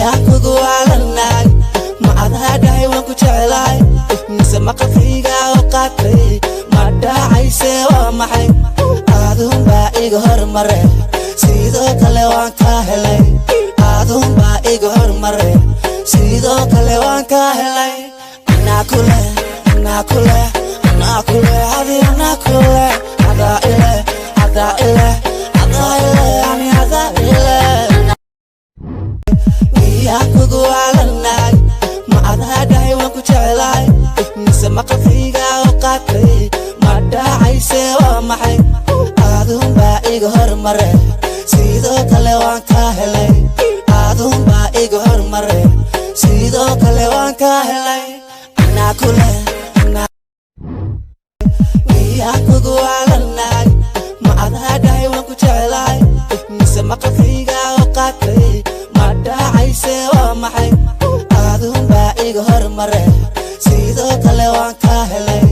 Miyaa kugu waalannahay? Ma adaa dhahay waan ku jeclahay, mise maqalkayga oo qaatay? Ma dhacayse, waa maxay? Aduunbaa iga hormare, sidoo kale waan kaa helay. Aduunbaa iga hormare, sidoo kale waan kaa helay. Anaa kule, anaa kule, anaa kule, adi anaa kule. Adaa ile, adaa ile, adaa ile, ani adaa ile. Miyaa kugu waalannahay? Ma adaa dhahay waan ku jeclahay, mise maqalkayga oo qaatay? Ma dhacayse, waa maxay? Aduunbaa iga hormare, sidoo kale waan kaa helay. Aduunbaa iga hormare, sidoo kale waan kaa helay. Anaa kule, anaa. Miyaa kugu waalannahay? Ma adaa dhahay waan ku jeclahay, mise maqalkayga oo qaatay? Ma dhacayse, waa maxay? Aduunbaa iga hormare, sidoo kale waan kaa helay.